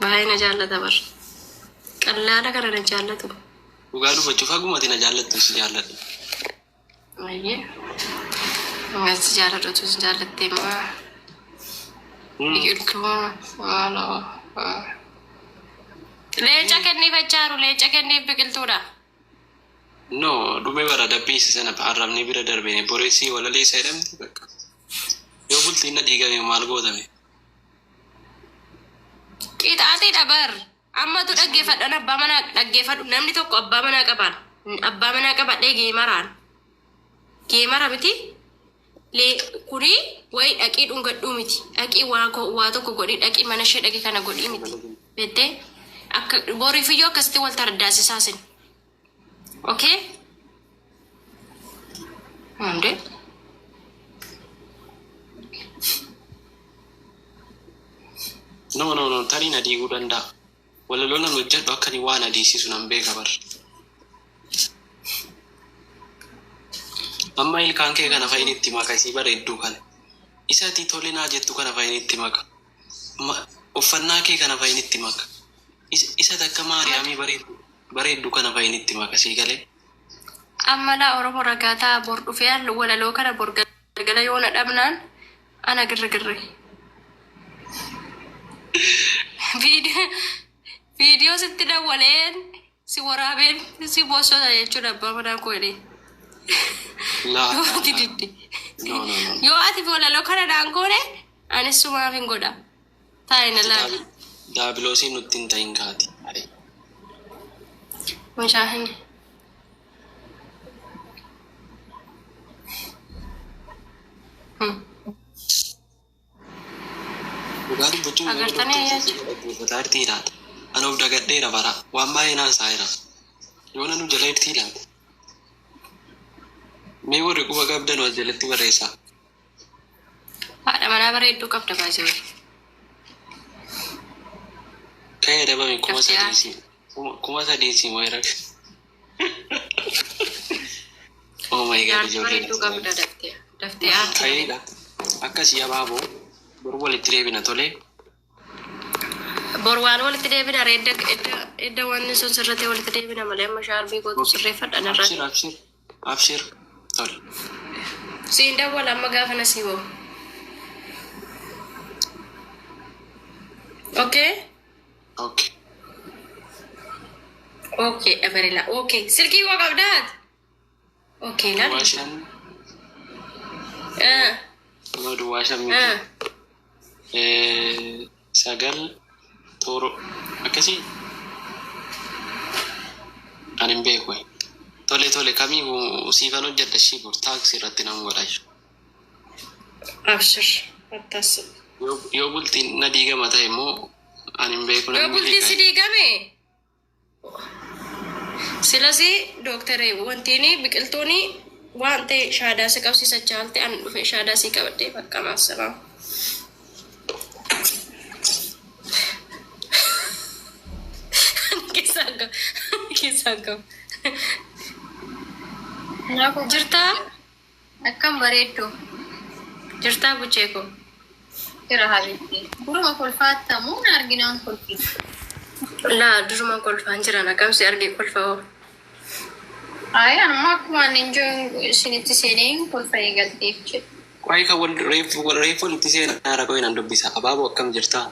Baay'ee na jaallata bar. Qallaadha kana na jaallatu. Dhugaa dubbachuuf haguma ati na jaallattu si jaalladha. Baay'ee. Hanga si jaalladhutu si jaallattee immoo biqiltuu maaloo. Leenca kenniif achaaru, leenca kenniif biqiltuudha. No, dhume bara dabbiinsi sana arrabni bira darbine boreessii walaleessa jedhamti bakka. Yoo bultiin na diigame maal gootame? Qixaaxiidha bar. Ammatu dhaggeeffadhan abbaa manaa dhaggeeffadhu, namni tokko abbaa manaa qabaan abbaa manaa qabadhee geemaraan geemara miti. Lee kuni wayi dhaqii dhungadhuu miti, dhaqii waa waa tokko godhii, dhaqii mana ishee dhaqii kana godhii miti bettee akka boriifiyyuu akkasitti wal tardaasisaa sin. Okay, hundee. No, no, no, tarii na diiguu danda'a. Walaloo nan hojjedhu akka inni waa na diisisu nan beeka bar. Amma ilkaan kee kana fa'in itti maka, isii bareedduu kana. Isa ati tole naa jettu kana fa'in itti maka. Uffannaa kee kana fa'in itti maka. Isa takka Maariyaamii bareeddu bareeddu kana fa'in itti maka, sii galee. Amma laa Oromoo ragaataa bor dhufee walaloo kana bor galgala yoona dhabnaan ana girrigirri. Viidiyoo sitti dawwaleen si waraabeen si boosota jechuudha abbaa manaa koo jedhee. Laa Yoo laa ati laa. didde. No, no, no. Yoo ati walaloo kana naan goone anis sumaaf hin godha. Taa'i na laali. Daabiloosiin nutti hin ta'in kaati. Mucaa hin. Dhugaa dubbachuun yeroo Agartanii doktor ayyacha. Dhaggeeffataa jirtii laata? Ani of dagadheera bara. Waan baay'ee naasaa'eera. Yoo nanu jala jirtii laata? Mee warri quba qabdan as jalatti barreessaa. Haadha manaa bareedduu qabda baay'ee. Ka'ee adabame kuma Daftee sadii haati. si 3000 si moo. Oh my God, Jaartii ijoollee bareedduu qabda, daftee. Daftee aarti malee. Ta'eedha. Akkasii abaaboo boru walitti deebina, tolee. Bor waan walitti deebina ree, edda edda edda wanni sun sirratee walitti deebina malee amma shaarbii gootu sirreeffadha narraa. Abshir, abshir, abshir, tole. Siin dawwala amma gaafa na sii ba'u. Okay? Okay. Okay, dhabarela. Okay. Silkii koo qabdaat? Okay, Duwwaa laal. 5. No, 05 miti. 9 7 akkasii ani hin beeku. Tole, tole, kamii siifan hojjedha, ishii bor taaksii irratti nan godha. Abshir. Attas. Yoo bultiin na diigama ta'e immoo ani hin beeku Yoo namni bultiin si beeka. diigame silasi dooktare wantiini biqiltuuni waan ta'e shaadaa si qabsiisachaa halte an dhufe shaadaa si qabadhee bakka maassanaa. Keessaan qabu. Keessaan qabu. Kanaafuu Jirtaa? Akkam bareeddu. Jirtaa buchee koo? Jira habiibti. Duruma kolfaattamu na arginaan kolfiti. Laa, duruma kolfaan jiran akkam si arge kolfa hoo. Ayi, anuma akkuma inni isinitti seenee kolfa eegalteef jedhu. Waa'ee kan wal reefu walitti seenaa rakkoo nan dubbisa. Abaaboo, akkam jirtaa?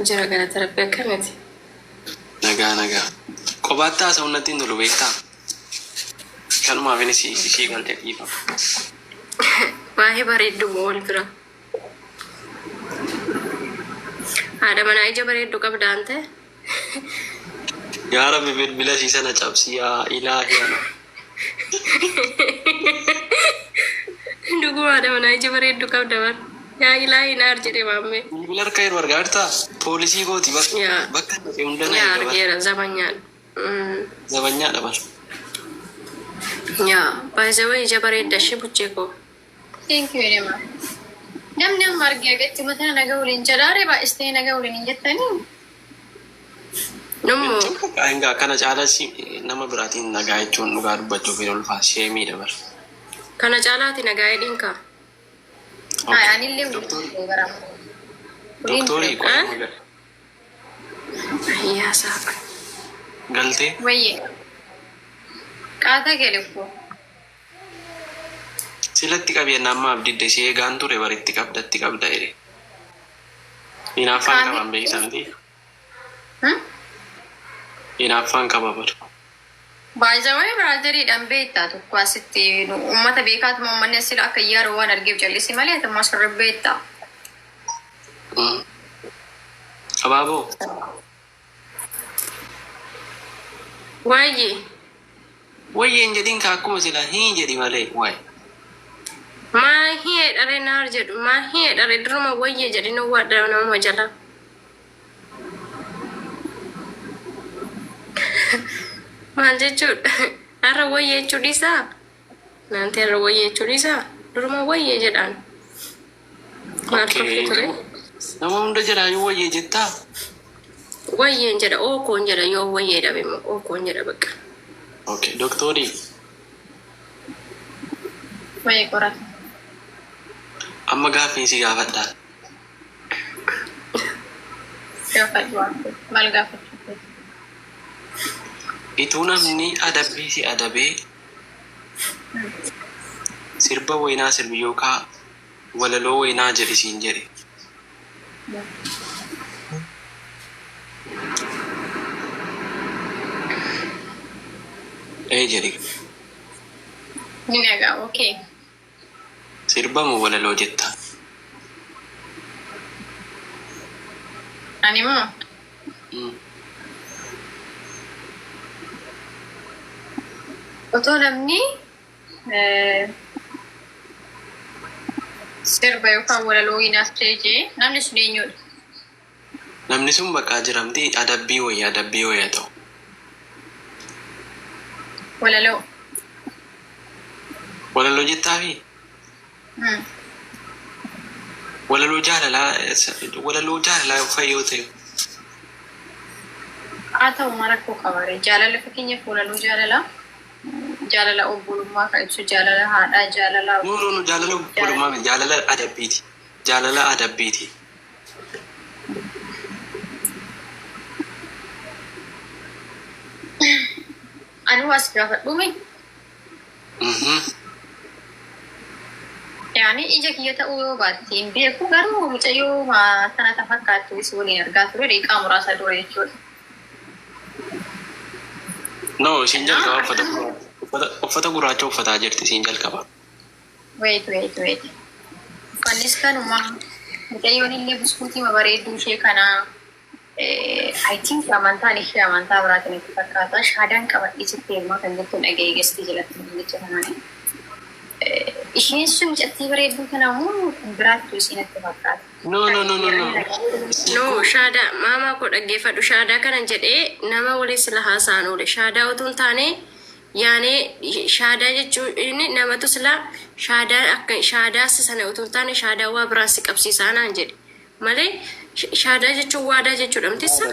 Jira, galata Rabbi, akkamiti? Nagaa, nagaa. Kophaatti haasa'uun natti hin tolu, beektaa? Kanumaaf inni ishii galchee dhiifama. Baay'ee bareeddu wal bira. Haadha manaa ija bareeddu qabdaan ta'e. Yaa Rabbi, bilbila ishii sana cabsi, yaa ilaahi ana. Dhuguma haadha manaa ija bareeddu qabda bar. Yaa ilaahi naar jedhe maammee. Bilbila harka yeroo argaa jirtaa? Poolisii kooti bakka Yaa. Bakka dhaqe hunda na Yaa eega bar. argeera zabanyaan. Zabanyaadha bar. Yaa baay'ee ija bareedda ishee buchee koo. Thank you very much. Namni amma argee agatti mataa naga waliin jedhaare baay'istee naga waliin hin jettanii? Nummoo. Egaa kana caalas nama biraatiin nagaa jechuun dhugaa dubbachuuf hin ulfaa, sheemiidha bar. Kana caalaati nagaa hidhiin kaa. Anillee waliin barama. Waliin ture. Doktorii Ah? qofa Ayyaa saafa. galtee Wayyee. Qaata gale koo. silatti qabeenna amma abdidde si eegaan ture baritti qabdatti qabda jedhe. Hinaaffaan qaban beektamti. Hmm? Hinaaffaan qaba bara. Baay'ee biraazariidhaan beektaa tokko asitti uummata beekaatuma uummanni asii akka yeroo waan argeef jallisi malee ati immoo sirri beektaa. Mm. Abaaboo Waayee. wayyeen jedhin ka akkuma silaa hin jedhi malee waay. Maa hiyee dharee naar jedhu maa hiyee dharee duruma wayyee jedhin waadha nama jala. Maal jechuudha? Har'a wayyee jechuu dhiisaa? Naanti har'a wayyee jechuu dhiisaa? Duruma wayyee jedhaan. Maal Okay. tokko ture? Nama hunda jalaayyuu wayyee jettaa? Wayyeen jedha ookoon jedha yoo wayyee dhabe immoo ookoon jedha bakka. Okay. Doktorii Wayyee qorata. amma gaaffii si gaafadhaa. Gaafadhu waan ta'eef. Maal gaafachuu feete? Ituu namni adabbii si adabee sirba wayinaa sirbi yookaan walaloo wayinaa jedhi siin jedhe. Ee jedhi. Ni nagaa okay. Sirba moo walaloo jetta? Ani moo Mm. otoo namni sirba yookaan walaloo hinaaf ta'e jee namni sun eenyudha? Namni sun bakka jiramti adabbii wayya adabbii wayya ta'u. Walaloo. Walaloo jettaafi Hmm. walaloo jaalalaa walaloo jaalalaa fayyoo ta'e. Haa ta'u maal rakkoo qaba ree? Jaalala fakkeenyaaf walaloo jaalalaa jaalala obbolummaa kan ibsu jaalala haadhaa jaalala No no no jaalala obbolummaa miti jaalala adabbiiti. Jaalala adabbiiti. Ani waas gaafadhuumi Mhm. yaani ija kiyya ta'uu yoo baatte hin beeku garuu mucayyoo sana ta fakkaattu si waliin argaa ture daqiiqaa muraasa dura jechuudha. No isiin jalqaba uffata uffata gurraacha uffataa jirti isiin jalqaba. Wait, wait, wait. Uffannis kanuma mucayyoon illee buskuutii bareedduu ishee kana I think amantaan ishee amantaa biraatiin itti fakkaata. Shaadaan qabadhee sitti heerumaa kan jettu dhaga'ee gastii jalatti jecha kanaan. Isheen sun mucattii bareedduu kana moo kan biraattu isiin itti fakkaata? No no no no no. No, shaadaa maamaa koo dhaggeeffadhu shaadaa kana jedhee nama waliin sila haasa'an oole. Shaadaa utuu hin taane yaanee shaadaa jechuun namatu sila shaadaa akka shaadaa sana utuu hin taane shaadaa waa biraa si qabsiisaa naan jedhe. Malee shaadaa jechuun waadaa jechuudha mitissa?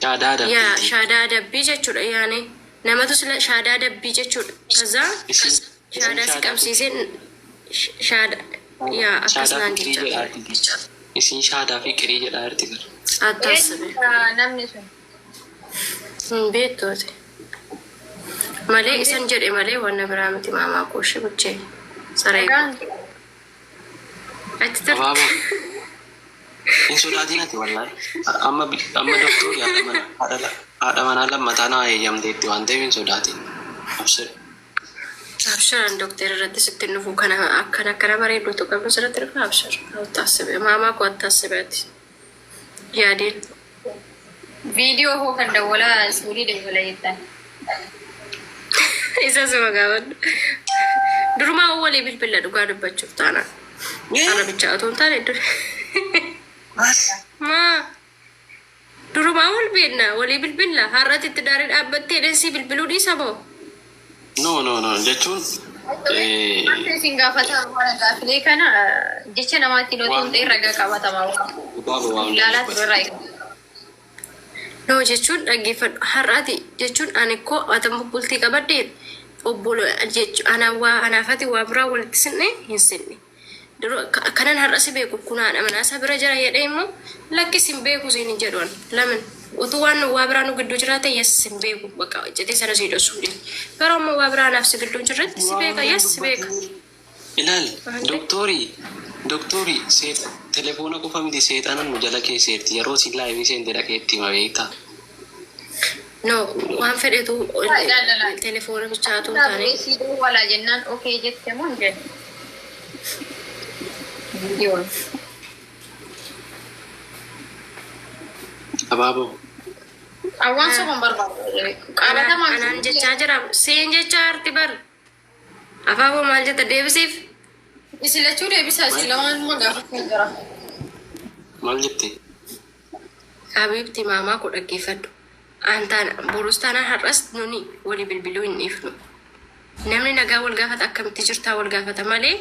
Shaadaa Yaa adabbiiti. shaadaa adabbii jechuudha yaanee namatu sila shaadaa adabbii jechuudha. Kazaa Isiin shaadaa si qabsiisee shaadaa yaa akkas shaadaa naan fiqirii jecha. jedhaa jirti. Isiin shaadaa fiqirii jedhaa jirti gara. Attaasime. Namni sun. Hin beektu ati. Malee isan jedhe malee wanna biraa miti maamaa koo ishee buchee saree koo. Dhagaan Achi turte. Abaaboo. Hin sodaatin ati wallaahi. Amma amma doktorri haadha manaa haadha manaa lammataa naa eeyyamteetti waan ta'eef hin sodaatin. Abshir. Abshiraan doktora irratti sitti hin dhufu kana akkana akkana bareedduutu qabdu sirratti dhufa abshir. Attaasime maamaa koo attaasime ati. Yaadeen. Viidiyoo hoo kan dawwalaa suurii dawwala jettan. Isa suma gaafadhu. Durumaa walii bilbila dhugaa dubbachuuf taana. Kana bichaa otoo hin taane dur. Maa durumaa wal beekna walii bilbila har'atti itti daarii dhaabbattee dheessii bilbiluu dhiisa moo? No no no jechuun Wanti isin gaafatan waan gaafilee kana jecha namaatiin otoo hin ta'in ragaa qabatamaa waan dhugaa waan ilaalaa turerraa eegama. No jechuun dhaggeeffadhu har'aati jechuun ani koo atan bultii qabadhee obbolo jechuun ana waa anaafati waa biraa walitti sinne hin sinne. Kanan har'a si beeku kun haadha manaa isa bira jira jedhee immoo lakkis hin beeku siin hin jedhu ani. Lamin utuu waan waa biraa nu gidduu jiraate yes hin beeku bakka iccitii sana sii dhoksuu dhiisi. Garuu ammoo waa biraa anaaf si gidduu hin jirretti si beeka yes si beeka. Ilaali, doktorii doktorii seexa telefoona qofa miti seexanan nu jala keesseerti yeroo isin live seente dhaqee itti hima beektaa. No, waan fedhetu telefoona bichaatu hin taane. Sii walaa jennaan okay jette moo hin jenne? Viidiyoon. Abaaboo. Awwaan soban barbaadu. Qabatamaan Anaan jechaa jira. Siin jechaa arti bar. Abaaboo maal jetta deebisiif? Isin lachuu deebisaa, isin lamaan gaafachuu jira. Maal jette? Habiibti maamaa koo dhaggeeffadhu. Antaan borus taanaan har'as nuni walii bilbiluu hin dhiifnu. Namni nagaa wal gaafata, akkamitti jirtaa wal gaafata malee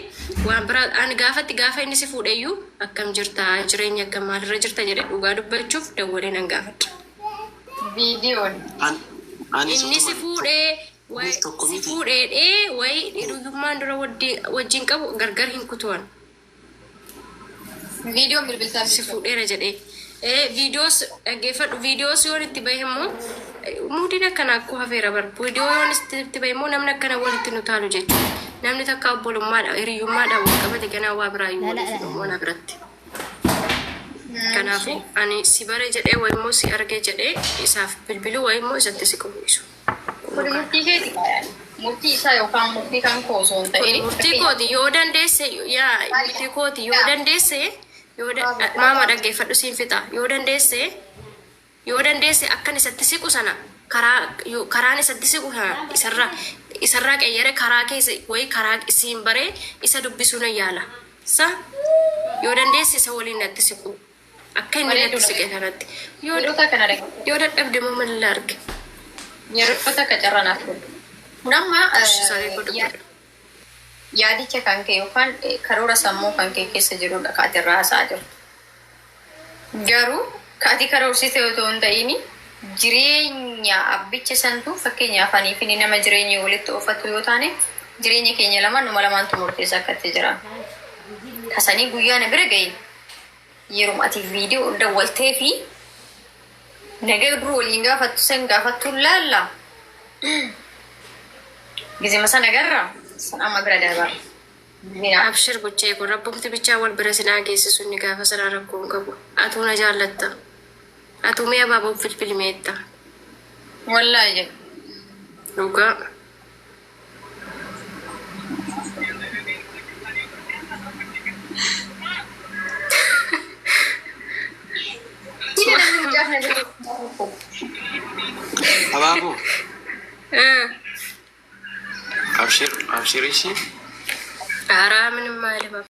waan biraa ani gaafatti gaafa inni si fuudheyyuu akkam jirtaa, jireenya akkam, maalirra jirta jedhe dhugaa dubbachuuf dawwalee nan gaafadha. Viidiyoon. Anis Inni si utuma fuudhee wayi tokko si miti. fuudheedhee wayi hiriyyummaan dura wajjin qabu gargar hin kutuwan. Viidiyoon bilbiltaa Si fuudheera jedhee. Viidiyoos dhaggeeffadhu, viidiyoos yoon itti bahe immoo muudiin akkana akkoo hafeera bar. Viidiyoo yoon itti bahe immoo namni akkana walitti nu taalu jechuudha. Namni takka obbolummaadha hiriyyummaadhaan wal qabate ganaa waa biraayyuu waliif hidhamu mana biratti. Kanaafuu ani si bare jedhee wayi immoo si argee jedhee isaaf bilbiluu wayi immoo isatti si qubisu. Kun murtii keeti kaayaan. Murtii isaa yookaan murtii kan koo osoo hin ta'in. Murtii kooti yoo dandeesse, yaa murtii kooti yoo dandeesse, yoo maama dhaggeeffadhu siin fixa, yoo dandeesse akkan isatti siqu sana karaa karaan isatti siqu sana isarraa qeyyare karaa keessa wayi karaa isiin baree isa dubbisuu nan yaala. Sa yoo dandeesse isa waliin natti siqu akka inni natti siqe kanatti yoo Yeroo takka na dhaggeeffadhu. Yoo dadhabde immoo malla arge. Yeroo takka carraa naaf kennu. Nama Saree godhu. Yaadicha kan kee yookaan karoora sammuu kan kee keessa jirudha ka ati irraa haasa'aa jirtu. Garuu ka ati karoorsite otoo hin ta'in jireenya abbicha santu, fakkeenyaaf anii fi inni nama jireenya walitti oofatu yoo taane, jireenya keenya lamaan numa lamaantu murteessa akka itti jira. Kasanii guyyaa na bira gahe yeroo ati viidiyoo dawwaltee fi nagaa dura waliin gaafattu san gaafattu laalla. Gizima sana agarra san amma bira dabarra. Abshir buchee kun rabbumti bichaa wal bira sinaa geessisu inni gaafa sanaa rakkoo hin qabu. Atuu na jaallatta. Atuu mee abaaboo filfilmeetta. Wallaahi jedhu. Dhugaa. Hidha namni mucaaf na bira. Abaaboo. Abshir abshir ishii. Aaraa ምንም አይልም።